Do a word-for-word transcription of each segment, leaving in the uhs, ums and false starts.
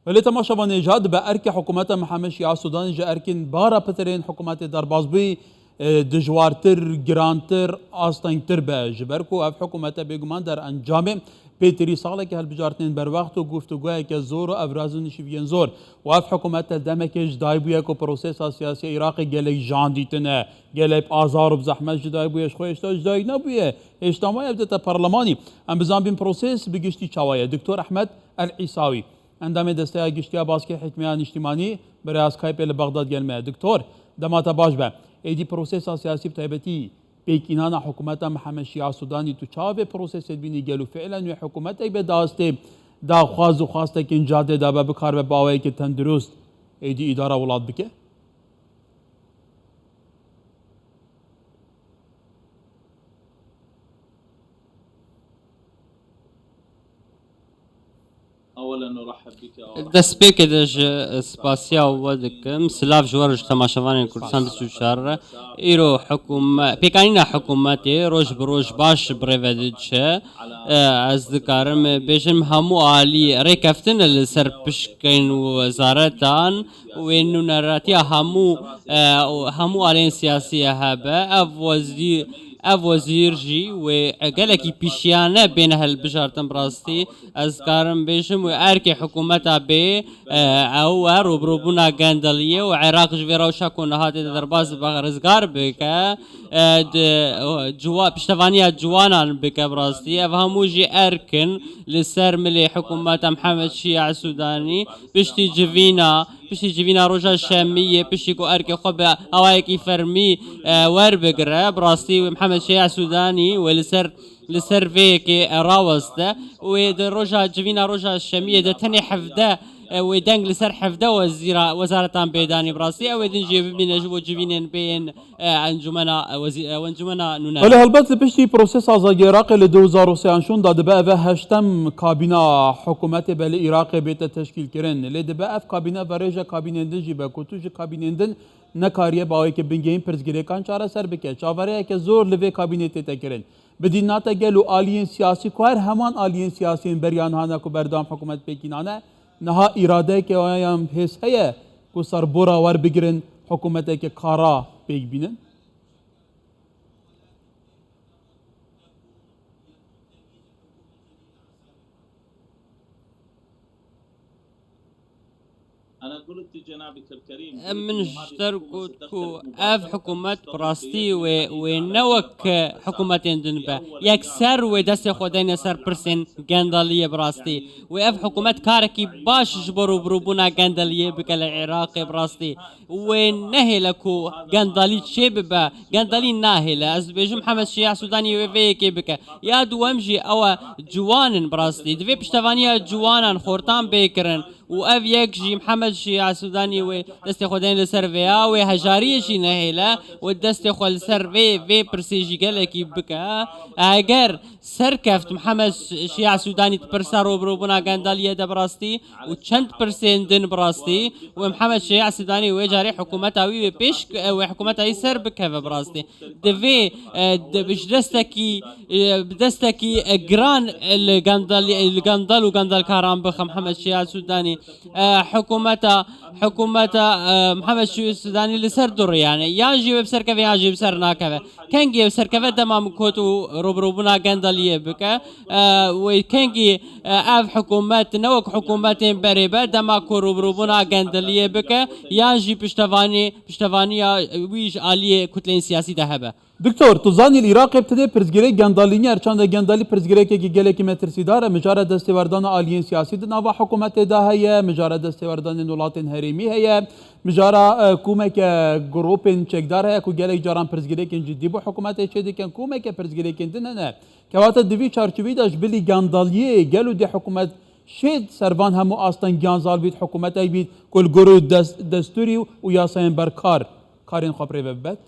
Belê temaşevanê, îcar dibe erkê hikûmeta Mihemed Şiya Sûdanî ji erkên bara pitirên hikûmetê derbasbûyî, e, dijwartir, girantir, astengtir be. Ji ber ku ev hikûmete bêguman derencamê pêtirî saleke hilbijartinên berwext û guftûgoyeke zor û evraz û nişîviyên zor û ev hikûmete demekê ji dayî bûye ku prosesa siyasî ya Iraqê gelek jan dîtine, gelek bi azar û bi zehmet ji dayî bûye, ji xwe hêşta ji dayî nebûye, hêşta maye bidete parlemanî. Em bizanbîn proses bi giştî çawa ye. Doktor Ehmed El Îsawî, endamê Desteya Giştî ya Baskê Hikmeya Niştîmanî, bi rêya Skypeê li Bexdad gel me. Doktor, dema te baş be. Êdî prosesa siyasî bi taybetî pêkînana hikûmeta Mihemed Şiya Sûdanî, tu çawa vê prosesê dibînî? Gelo fiilen wê hikûmetek be dastê daxwaz û xwastekên cadê de be, bikaribe bi awayekî tendurust êdî îdara welat bike? Destpêkê de ji spasiya we dikim. Silav ji we re, ji temaşevanên Kurdistan bîst û çar re. Îro hikûme-, pêkanîna hikûmetê roj bi roj baş bi rê ve diçe. E, ez dikarim bêjim hemû alî rêkeftin li ser pişkên wezaretan û wê nûneratiya hemû, e, û hemû aliyên siyasî hebe. Ev wezî-, ev wezîr jî wê gelekî pîşiyane bêne hilbijartin bi rastî. Ez karim bêjim wê erkê hikûmeta bê, e, ew e rûbirûbûna gendeliyê û Iraq ji vê rewşa ku niha tê de derbas dibe rizgar bike, e, di, ciwa-, piştevaniya ciwanan bike bi rastî. Ev hemû jî erk in li ser milê hikûmeta Mihemed Şiya Sûdanî piştî civîna, piştî civîna roja şemiyê, piştî ku erkê xwe bi awayekî fermî, e, werbigire. Bi rastî wê Mihemed Şiya Sûdanî wê li ser li ser vê yekê, e, raweste û wê di roja civîna roja şemiyê de tenê hevdeh, e, wê deng li ser hevdeh wezîra, wezaretan bêdanî bi rastî. Ew ê din jî bibîne ji bo civînên bê yên, e, encûmena, e, wezî-, e, encûmena nûner. Belê helbet li piştî prosesa azadiyê Iraqê li du hezar û sê an şûn de dibe ev e heştem kabîna hikûmetê be li Iraqê bête teşkîlkirin. Lê dibe ev kabîne verêje kabînên din jî be ku tu ji kabînên din nekariye bi awayekî bingehîn pirsgirêkan çareser bike. Çaverêyeke zor li vê kabînê tête kirin. Bi dî nate gelo aliyên siyasî ku her heman aliyên siyasî yên beriya niha ne ku berdewam hikûmet pêkînane, niha îradeyeke wan ya hêz heye ku serbora werbigirin, hikûmeteke kara pêk bînin? Em, min ji te re got ku ev hikûmet bi rastî wê, wê ne wek hikûmetên din be. Yekser wê destê xwe deyne ser pirsên gendeliyê bi rastî. Wê ev hikûmet karekî baş ji bo rûbirûbûna gendeliyê bike li Iraqê bi rastî. Wê nehêle ku gendelî çêbibe. Gendelî nahêle. Ez dibêjim Mihemed Şiya Sûdanî wê vê yekê bike. Ya duwem jî ew e ciwan in bi rastî. Divê piştevaniya ciwanan xortan bê kirin. Û ev yek jî Mihemed Şiya Sûdanî wê destê xwe deyne li ser vê ya, wê hejariyê jî nehêle, wê destê xwe li ser vê, vê pirsê jî gelekî bike. Eger serkeft Mihemed Şiya Sûdanî di pirsa rûbirûbûna gendeliyê de bi rastî û çend pirsên din bi rastî, wê Mihemed Şiya Sûdanî wê carê hikûmeta wî wê pêş, wê hikûmeta wî ser bikeve bi rastî. Divê, e, di, bi ji destekî, e, bi destekî, e, giran, e, li gendal, li gendal û gendalkaran bixe Mihemed Şiya Sûdanî. E, hikûmeta, hikûmeta, e, Mihemed Şiya Sûdanî li ser du rê, yani, yan jî wê bi ser keve, yan jî bi ser nakeve. Kengî wê bi ser keve dema min got û rûbirûbûna gendaliyê bike. E, wê kengî, e, ev hikûmet ne wek hikûmetên berê be, dema ku rûbirûbûna gendaliyê bike, yan jî piştevanî, piştevaniya wî ji aliyê kutleyên siyasî de hebe. Doktor, tu zanî li Iraqê bi tenê pirsgirêk gendalî nî, her çanda gendalî pirsgirêkekî gelekî metirsîdar e. Mijara destêwerdana aliyên siyasî di nava hikûmetê de heye, mijara destêwerdanên welatên herêmî heye, mijara, e, komeke grûpên çekdar heye ku gelek caran pirsgirêkên cidî bo hikûmetê çêdikin, komeke pirsgirêkên din hene. Kewata di vî çarçovî de ji bilî gendaliyê gelo dê hikûmet şêt ser van hemû astengiyan zal bît, hikûmetek bît ku li gorî des-, destûrî û yasayên berkar karên xwe bi rê ve bibet?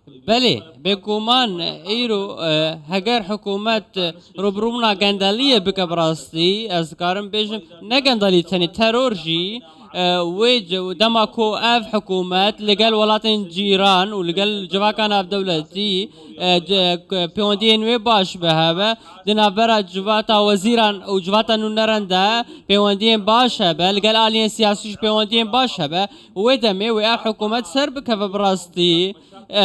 Belê, bêguman îro, e, heger hikûmet, e, rûbirûbûna gendeliyê bike bi rastî, ez dikarim bêjim, ne gendelî tenê, teror jî, e, wê c-, dema ku ev hikûmet li gel welatên cîran û li gel civaka navdewletî, e, c-, k-, pêwendiyên wê baş bi hebe, di navbera civata wezîran û civata nûneran de pêwendiyên baş hebe, li gel aliyên siyasî jî pêwendiyên baş hebe, wê demê wê ev hikûmet ser bikeve bi rastî. E,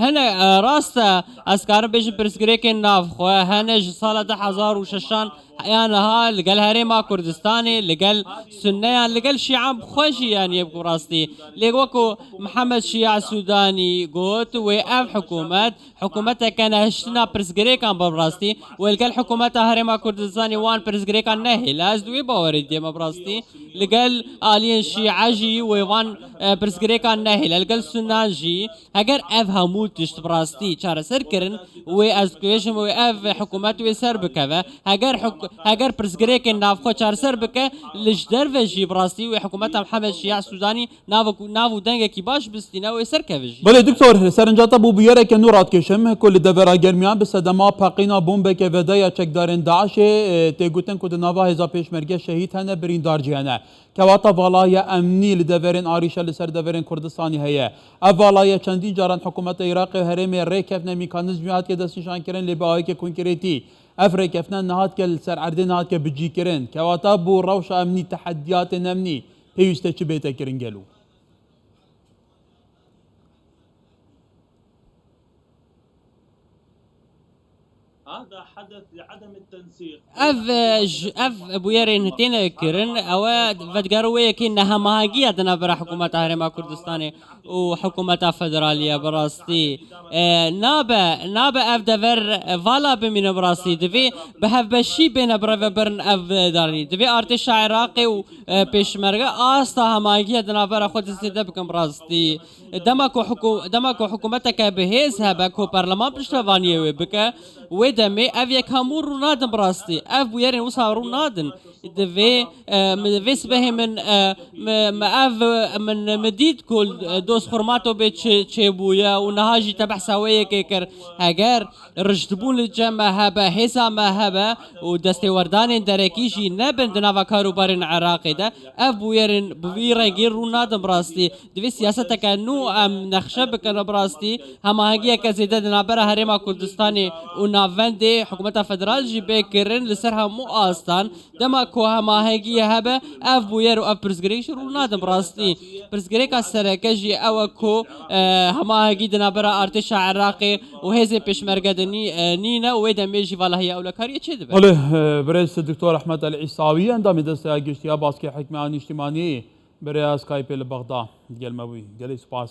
hene, e, rast e, ez karim bêjim pirsgirêkên navxwe hene ji sala du hezar û şeşan ya niha li gel Herêma Kurdistanê, li gel Sunneyan, li gel Şîan bi xwe jî, yanî bi rastî. Lê wek ku Mihemed Şîa Sûdanî got, wê ev hikûmet, hikûmeteke nehiştina pirsgirêkan be bi rastî, wê li gel hikûmeta Herêma Kurdistanê wan pirsgirêkan nehêle. Ez di wê bawerê dî me bi rastî. Li gel aliyên Şîe jî wê van, e, pirsgirêkan nehêle. Li gel Sunnan jî. Heger ev hemû tişt bi rastî çareser kirin, wê ez dibêjim wê ev hikûmet wê ser bikeve. Heger hik-, heger pirsgirêkên navxwe çareser bike, li ji derve jî bi rastî wê hikûmeta Mihemed Şîa Sûdanî nav û, nav û dengekî baş bistîne wê ser keve jî. Belê doktor, li ser inca te bû bûyereke nû radikêşim ku li devera germiyan bi sedema peqîna bombeke vedaya çekdarên DAIŞê, e, tê gotin ku di nava hêza pêşmerge şehîd hene, birîndar jî hene. Kewata vala ya emnî li deverên arîşa li ser deverên Kurdistanê heye. Ev vala ya çendîn caran hikûmeta Iraqê û herêmê rêkefine mekanîzmê hatiye destnîşankirin, lê bi awayeke konkretî ev rêkefine nehatike li ser erdê nehatike bicîkirin. Kewata bû rewşa emnî, tehediyatên emnî pêwîste çi bête kirin gelo? Ev, e, ji, ev bûyerên têne kirin, ew e vedigere wê yekê nehemahengiya di navbera hikûmeta Herêma Kurdistanê û hikûmeta federalî ye bi rastî. E, nabe, nabe ev dever, e, vala bimîne bi rastî. Divê bi hevbeşî bêne birêvebirin ev, e, darî. Divê artêşa Iraqê û, e, pêşmerge asta hemahengiya di navbera xwe de zêde bikin bi rastî. Dema ku hikû-, dema ku hikûmeteke bi hêz hebe ku perleman piştevaniyê wê bike, wê demê ev yek hemû rû nadin bi rastî. Ev bûyerên wisa rû nadin. Divê, e, mi, vê sibehê min, e, mi, mi ev, min, mi dît ku, e, dost Xurmato bê çi, çêbûye û niha jî te behsa wê yekê kir. Heger rijdbûn li cem me hebe, hêza me hebe û destêwerdanên derekî jî nebin di nava karûbarên Iraqê de, ev bûyerên bi vî rengî rû nadin bi rastî. Divê siyaseteke nû em nexşe bikin bi rastî. Hemahengiyeke zêde di navbera Herêma Kurdistanê û navendê hikûmeta federal jî bê kirin li ser hemû astan. Dema ku hemahengiyê hebe, ev bûyer û ev pirsgirêk jî rû nadin bi rastî. Pirsgirêka sereke jî ew e ku, e, hemahengî di navbera artêşa Iraqê û hêzên pêşmerge de nî-, e, nîne û wê demê jî valahiya ewlekariyê çêdibe. Belê, e, birêz Doktor Ehmed El Îsawi, endamê Desteya Giştî ya Baskê Hikmeya Nîştîmanî, bi rêya Skypeê li Bexda digel me bûyî. Gelek spas.